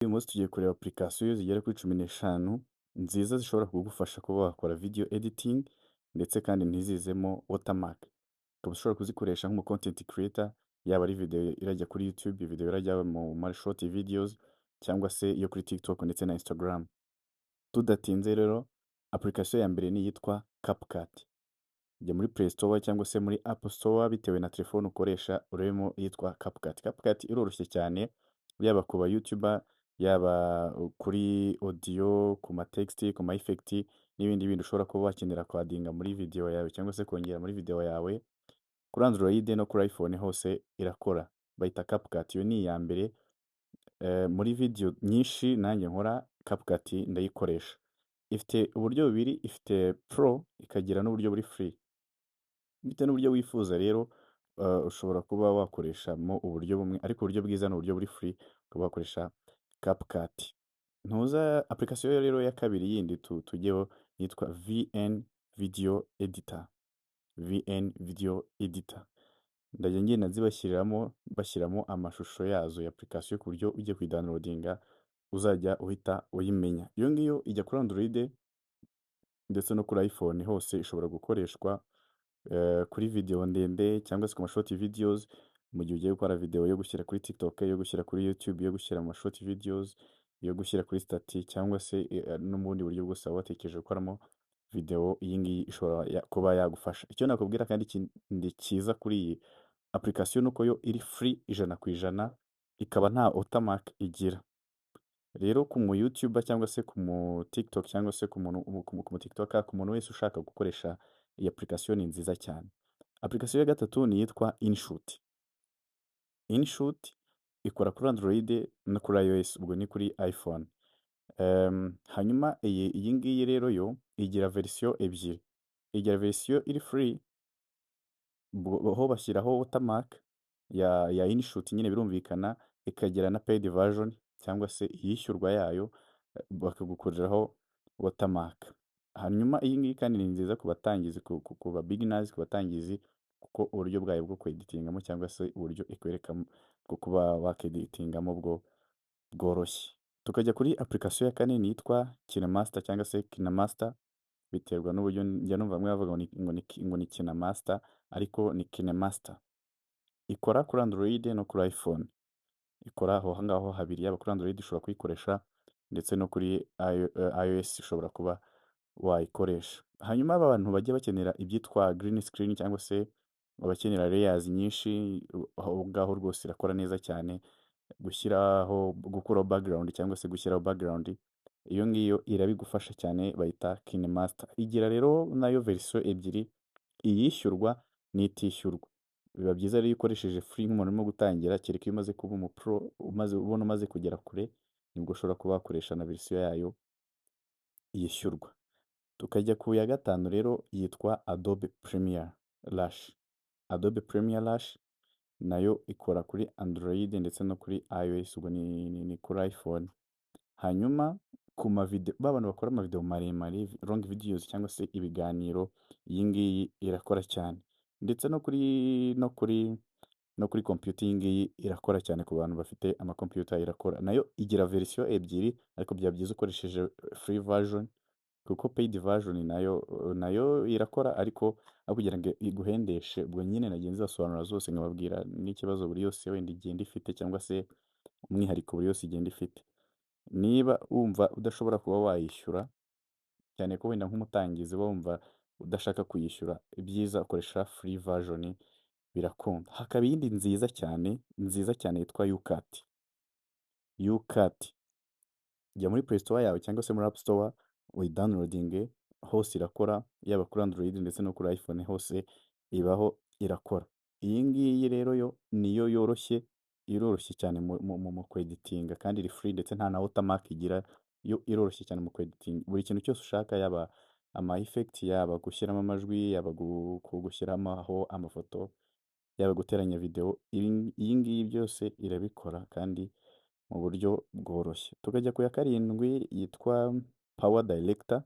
Uyu munsi tugiye kureba application zigera kuri 15 nziza zishobora kugufasha kuba wakora video editing ndetse kandi ntizizemo watermark. Ukaba ushobora kuzikoresha nk'umu content creator, yaba ari video irajya kuri YouTube, video irajya mu ma short videos cyangwa se iyo kuri TikTok ndetse na Instagram. Tudatinze rero, application ya mbere ni iyitwa CapCut. Jya muri Play Store cyangwa se muri App Store bitewe na telefone ukoresha, urebemo iyitwa CapCut. CapCut iroroshye cyane, yaba ku ba YouTuber, yaba kuri audio, ku ma text, ku ma effect n'ibindi bindi ushobora kuba wakenera kwadinga muri video yawe cyangwa se kongera muri video yawe. Kuri Android no kuri iPhone hose irakora. Bayita CapCut, iyo ni iya mbere. Muri video nyinshi nanjye nkora, CapCut ndayikoresha. Ifite uburyo bubiri, ifite pro, ikagira n'uburyo buri free. Bitewe n'uburyo wifuza rero, ushobora kuba wakoreshamo uburyo bumwe, ariko uburyo bwiza ni uburyo buri free, ukaba wakoresha CapCut. Ntuza application rero ya kabiri yindi tujyeho yitwa VN Video Editor. VN Video Editor. Ndajya ngenda nzibashyiriramo, bashyiramo amashusho yazo ya application ku buryo ugiye kuyidownloadinga uzajya uhita uyimenya. Iyo ngiyo ijya kuri Android ndetse no kuri iPhone hose ishobora gukoreshwa, kuri video ndende cyangwa se ku ma short videos, mu gihe ugiye gukora video yo gushyira kuri TikTok, yo gushyira kuri YouTube, yo gushyira mu ma short videos, yo gushyira kuri status cyangwa se no mu bundi buryo bwose waba watekereje gukoramo video, iyi ngiyi ishobora kuba yagufasha. Icyo nakubwira kandi kindi cyiza kuri iyi application ni uko yo iri free 100%, ikaba nta watermark igira. Rero ku mu YouTuber cyangwa se ku mu TikTok cyangwa se ku muntu ku mu TikToker, ku muntu wese ushaka gukoresha iyi application, ni nziza cyane. Application ya gatatu ni iyitwa InShot. InShot ikora kuri Android no kuri iOS, ubwo ni kuri iPhone. Hanyuma iyi ngiyi rero yo igira verisiyo ebyiri. Igira verisiyo iri free, ho bashyiraho watermark ya InShot nyine birumvikana, ikagira na paid version cyangwa se iyishyurwa yayo, bakagukoreraho watermark. Hanyuma iyi ngiyi kandi ni nziza ku batangizi, ku ba beginners, ku batangizi, kuko uburyo bwayo bwo kweditingamo cyangwa se uburyo ikwerekamo bwo kuba wakeditingamo bwo bworoshye. Tukajya kuri application ya kane, ni iyitwa KineMaster cyangwa se KineMaster, biterwa n'uburyo njya numva bamwe bavuga ngo ni KineMaster, ariko ni KineMaster. Ikora kuri Android no kuri iPhone. Ikora aho ngaho habiri, yaba kuri Android ushobora kuyikoresha ndetse no kuri iOS ushobora kuba wayikoresha. Hanyuma abantu bajya bakenera ibyitwa green screen cyangwa se abakenera layers nyinshi, aho ngaho rwose irakora neza cyane, gushyiraho, gukuraho background cyangwa se gushyiraho background, iyo ngiyo irabigufasha cyane, bayita KineMaster. Igira rero nayo verisiyo ebyiri, iyishyurwa n'itishyurwa. Biba byiza rero iyo ukoresheje free nk'umuntu urimo gutangira, kereka iyo umaze kuba umu pro, umaze ubona umaze kugera kure, nibwo ushobora kuba wakoresha na verisiyo yayo yishyurwa. Tukajya ku ya gatanu rero, yitwa Adobe Premiere Rush. Adobe Premiere Rush nayo ikora kuri Android ndetse no kuri iOS, ubwo ni kuri iPhone. Hanyuma ku ma video, ba bantu bakora ama video maremare, long videos cyangwa se ibiganiro, iyi ngiyi irakora cyane. Ndetse no kuri computer iyi ngiyi irakora cyane, ku bantu bafite ama computer irakora. Nayo igira verisiyo ebyiri, ariko byaba byiza ukoresheje free version, kuko paid version nayo irakora, ariko aho kugira ngo iguhendeshe. Ubwo nyine nagiye nzibasobanurira zose, nkababwira n'ikibazo buri yose wenda igenda ifite cyangwa se umwihariko buri yose igenda ifite. Niba wumva udashobora kuba wayishyura, cyane ko wenda nk'umutangizi uba wumva udashaka kuyishyura, ibyiza ukoresha free version, birakunda. Hakaba iyindi nziza cyane, nziza cyane, yitwa YouCut. YouCut, jya muri Play Store yawe cyangwa se muri App Store uyidownloadinge, hose irakora, yaba kuri Android ndetse no kuri iPhone hose ibaho, irakora. Iyi ngiyi rero yo niyo yoroshye, iroroshye cyane mu kweditinga kandi iri free, ndetse nta na watermark igira. Yo iroroshye cyane mu kweditinga buri kintu cyose ushaka, yaba ama effect, yaba gushyiramo amajwi, yaba gushyiramo amafoto, yaba guteranya video, iyi ngiyi byose irabikora kandi mu buryo bworoshye. Tukajya ku ya karindwi yitwa Power Director.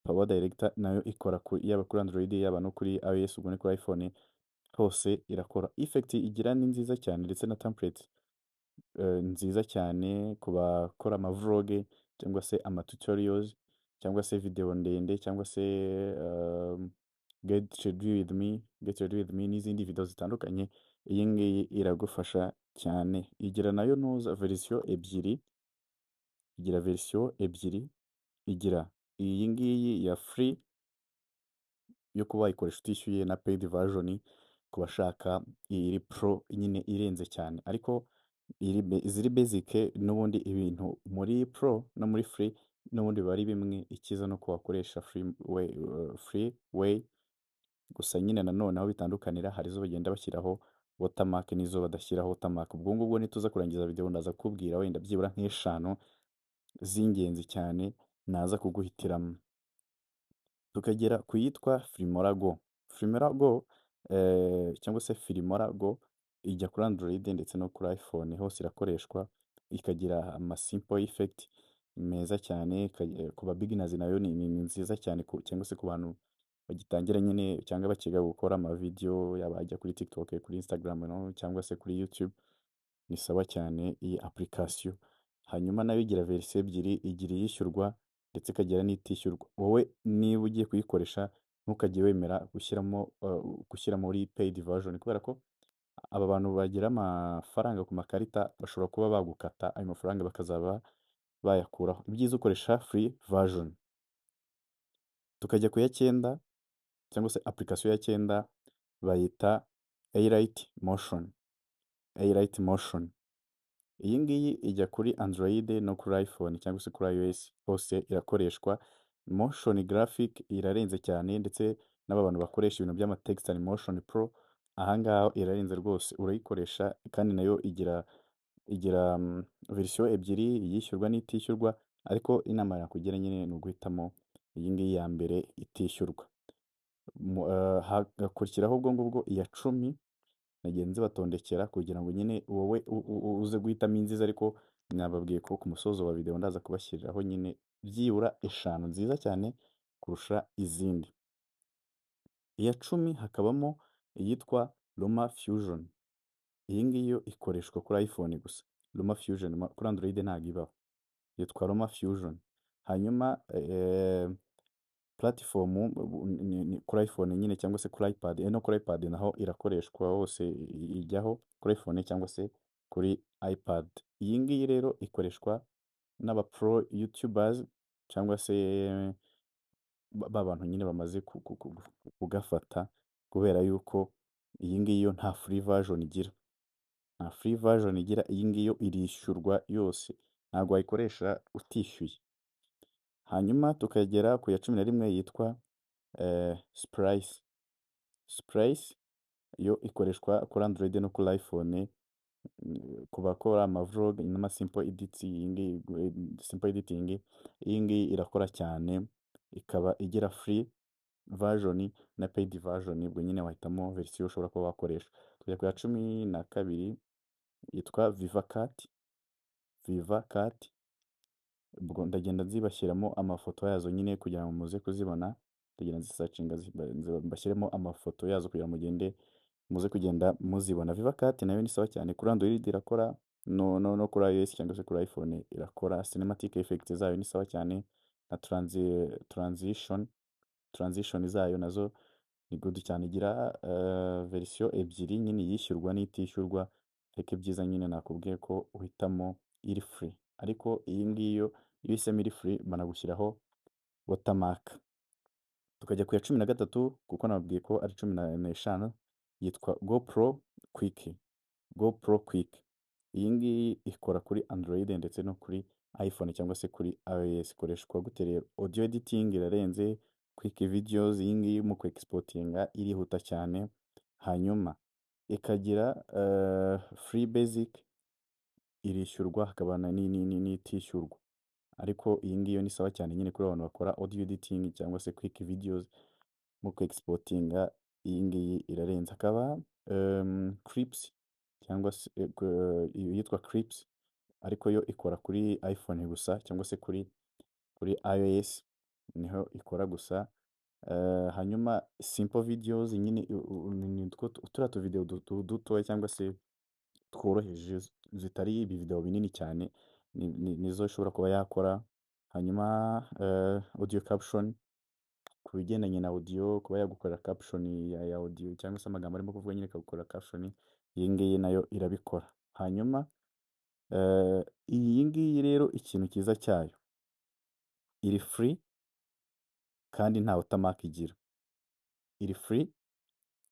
Power Director nayo ikora yaba kuri Android, yaba no kuri iOS, ubwo ni kuri iPhone, hose irakora. Effect igira ni nziza cyane ndetse na template. Nziza cyane ku bakora ama vlog cyangwa se ama tutorials cyangwa se video ndende cyangwa se get ready with me, get ready with me n'izindi video zitandukanye. Iyi ngiyi iragufasha cyane. Igira nayo nuza verisiyo ebyiri, igira verisiyo ebyiri, igira iyi ngiyi ya free yo kuba wayikoresha utishyuye na paid version ku bashaka iri pro nyine irenze cyane. Ariko iziri basic n'ubundi ibintu muri pro no muri free n'ubundi biba ari bimwe. Icyiza ni uko wakoresha free way gusa. Nyine nanone aho bitandukanira, hari izo bagenda bashyiraho watermark n'izo badashyiraho watermark. Ubwo ngubwo nituza kurangiza video ndaza kukubwira wenda byibura nk'eshanu z'ingenzi cyane naza kuguhitiramo. Tukagera ku yitwa Filmora Go. Filmora Go cyangwa se Filmora Go ijya kuri Android ndetse no kuri iPhone hose irakoreshwa, ikagira ama simple effect meza cyane. Ku ba beginners nayo ni nziza cyane, cyangwa se ku bantu bagitangira nyine cyangwa bakiga gukora ama video, yaba ajya kuri TikTok, kuri Instagram no, cyangwa se kuri YouTube, ni sawa cyane iyi application. Hanyuma nayo igira verisiyo ebyiri, igira iyishyurwa ndetse ikagira n'itishyurwa. Wowe niba ugiye kuyikoresha, ntukajye wemera gushyiramo gushyira muri paid version, kubera ko aba bantu bagira amafaranga ku makarita bashobora kuba bagukata ayo mafaranga bakazaba bayakuraho. Ibyiza ukoresha free version. Tukajya ku ya cyenda cyangwa se application ya cyenda, bayita Alight Motion. Alight Motion iyi ngiyi ijya kuri Android no kuri iPhone cyangwa se kuri iOS hose irakoreshwa. Motion graphic irarenze cyane, ndetse n'aba bantu bakoresha ibintu by'ama text and motion pro, aha ngaha irarenze rwose, urayikoresha. Kandi nayo igira verisiyo ebyiri, iyishyurwa n'itishyurwa. Ariko inama nakugira nyine ni uguhitamo iyi ngiyi ya mbere itishyurwa. Hagakurikiraho ubwo ngubwo iya 10. Nagiye nzibatondekera kugira ngo nyine wowe uze guhitamo inziza, ariko nababwiye ko ku musozo wa video ndaza kubashyiriraho nyine byibura eshanu nziza cyane kurusha izindi. Iya 10 hakabamo iyitwa Luma Fusion. Iyi ngiyi yo ikoreshwa kuri iPhone gusa. Luma Fusion kuri Android ntabwo ibaho, yitwa Luma Fusion. Hanyuma platform ni kuri iPhone nyine cyangwa se kuri iPad, no kuri iPad naho irakoreshwa, hose ijyaho, kuri iPhone cyangwa se kuri iPad. Iyi ngiyi rero ikoreshwa n'aba pro YouTubers cyangwa se ba bantu nyine bamaze kugafata, kubera yuko iyi ngiyi yo nta free version igira, nta free version igira. Iyi ngiyi yo irishyurwa yose, ntabwo wayikoresha utishyuye. Hanyuma tukagera ku ya 11 yitwa Splice. Splice yo ikoreshwa kuri Android no kuri iPhone, ku bakora ama vlog n'ama simple edits. Iyi ngiyi simple editing, iyi ngiyi irakora cyane, ikaba igira free version na paid version. Ubwo nyine wahitamo verisiyo ushobora kuba wakoresha. Tujya ku ya 12 yitwa VivaCut. VivaCut, ubwo ndagenda nzibashyiramo amafoto yazo nyine kugira ngo muze kuzibona. Ndagenda nzisearchinga mbashyiremo amafoto yazo kugira ngo mugende muze kugenda muzibona. VivaCut nayo ni sawa cyane, kuri Android irakora no kuri iOS cyangwa se kuri iPhone irakora. Cinematic effect zayo ni sawa cyane, na transition zayo nazo ni good cyane. Igira verisiyo ebyiri nyine, iyishyurwa n'itishyurwa, ariko ibyiza nyine nakubwiye ko uhitamo iri free. Ariko iyi ngiyi yo iyo uhisemo iri free banagushyiraho watermark. Tukajya ku ya 13, kuko nababwiye ko ari 15, yitwa GoPro Quik. GoPro Quik iyi ngiyi ikora kuri Android ndetse no kuri iPhone cyangwa se kuri iOS. Ikoreshwa gute rero? Audio editing irarenze, quick videos, iyi ngiyi mu ku exportinga irihuta cyane. Hanyuma ikagira free, basic, irishyurwa, hakaba n'itishyurwa. Ariko iyi ngiyi yo ni sawa cyane nyine kuri abantu bakora audio editing cyangwa se quick videos, mu ku exportinga iyi ngiyi irarenze. Hakaba Clips cyangwa se iyitwa Clips, ariko yo ikora kuri iPhone gusa cyangwa se kuri iOS niho ikora gusa. Hanyuma simple videos nyine ni turiya tuvideo dutoya cyangwa se tworoheje zitari ibi video binini cyane, nizo ishobora kuba yakora. Hanyuma audio caption, ku bigendanye na audio, kuba yagukorera caption ya audio cyangwa se amagambo arimo kuvuga nyine ikagukorera caption, iyi ngiyi nayo irabikora. Hanyuma iyi ngiyi rero, ikintu cyiza cyayo, iri free kandi nta watermark igira. Iri free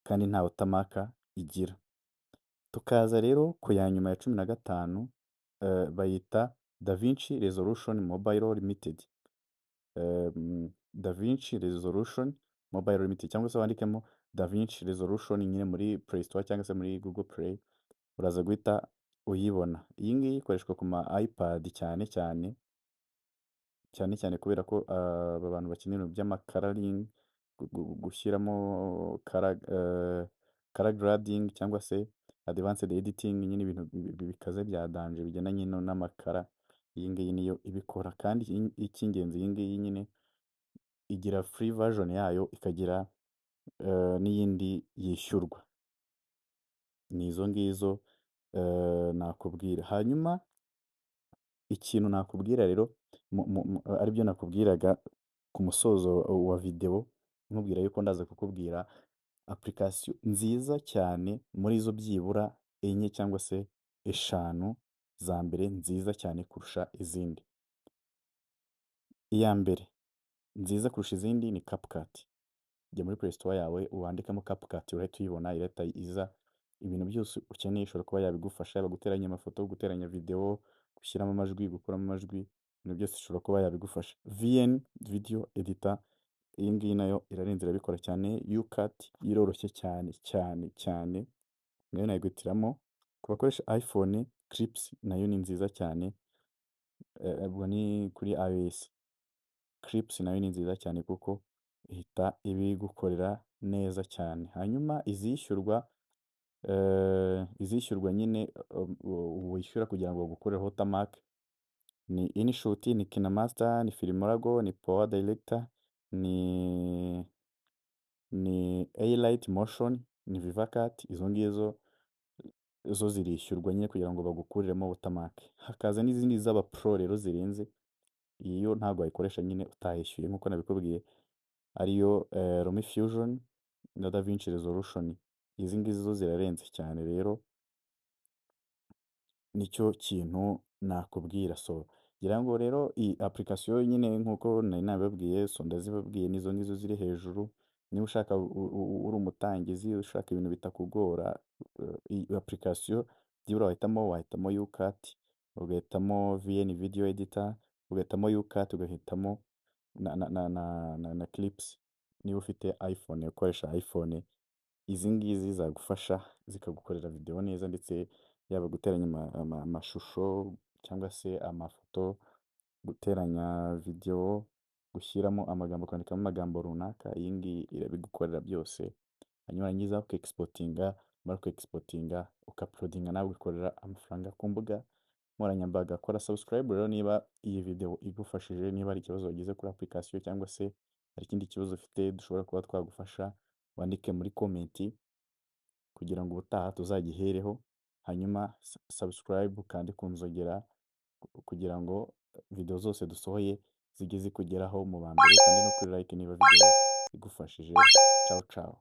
kandi nta watermark igira. Tukaza rero ku ya nyuma ya 15, bayita DaVinci Resolution Mobile Limited. DaVinci Resolution Mobile Limited, cyangwa se wandikemo DaVinci Resolution nyine muri Play Store cyangwa se muri Google Play, uraza guhita uyibona. Iyi ngiyi ikoreshwa ku ma iPad cyane cyane, cyane cyane kubera ko aba bantu bakina ibintu by'ama coloring, gushyiramo color grading cyangwa se advanced editing nyine, ibintu bikaze bya danger bigendanye n'ama color, iyi ngiyi niyo ibikora. Kandi icy'ingenzi, iyi ngiyi nyine igira free version yayo, ikagira n'iyindi yishyurwa. Ni izo ngizo nakubwira. Hanyuma ikintu nakubwira rero, aribyo nakubwiraga ku musozo wa video, nkubwira yuko ndaza kukubwira application nziza cyane muri zo byibura enye cyangwa se eshanu za mbere nziza cyane kurusha izindi. Iya mbere nziza kurusha izindi ni CapCut. Jya muri Play Store yawe wandikemo CapCut, urahita uyibona, irahita iza. Ibintu byose ukeneye ishobora kuba yabigufasha, yaba guteranya amafoto, guteranya video, gushyiramo amajwi, gukuramo amajwi, ibintu byose ishobora kuba yabigufasha. VN Video Editor, iyi ngiyi nayo irarenze, irabikora cyane. YouCut iroroshye cyane cyane cyane, nayo nayiguhitiramo. Ku bakoresha iPhone, Clips nayo ni nziza cyane, ubwo ni kuri iOS. Clips nayo ni nziza cyane kuko ihita ibigukorera neza cyane. Hanyuma izishyurwa nyine wishyura kugira ngo bagukureho watermark ni InShot, ni KineMaster, ni FilmoraGo, ni Power Director, ni Alight Motion, ni VivaCut. Izo ngizo zo zirishyurwa nyine kugira ngo bagukuriremo watermark. Hakaza n'izindi z'aba pro rero zirenze, iyo ntabwo wayikoresha nyine utayishyuye nk'uko nabikubwiye, ariyo LumaFusion na DaVinci Resolution. Izi ngizi zo zirarenze cyane rero, nicyo kintu nakubwira. So ngira ngo rero iyi application nyine nk'uko nari nabibabwiye, so ndazibabwiye, nizo ngizo ziri hejuru. Niba ushaka, uri umutangizi ushaka ibintu bitakugora, iyi application byibura wahitamo YouCut, ugahitamo VN Video Editor, ugahitamo YouCut, ugahitamo na Clips. Niba ufite iPhone, ukoresha iPhone, izi ngizi zagufasha zikagukorera video neza, ndetse yaba guteranya amashusho cyangwa se amafoto, guteranya video, gushyiramo amagambo, kwandikamo amagambo runaka, iyi ngiyi irabigukorera byose. Hanyuma warangiza uka exportinga, wamara ku exportinga uka uploadinga, nawe ugakorera amafaranga ku mbuga nkoranyambaga. Kora subscribe rero niba iyi video igufashije. Niba hari ikibazo wagize kuri application cyangwa se hari ikindi kibazo ufite dushobora kuba twagufasha, wandike muri comment kugira ngo ubutaha tuzagihereho. Hanyuma subscribe kandi ku nzogera kugira ngo video zose dusohoye zijye zikugeraho mu ba mbere, kandi no kuri like niba video igufashije. Ciao ciao.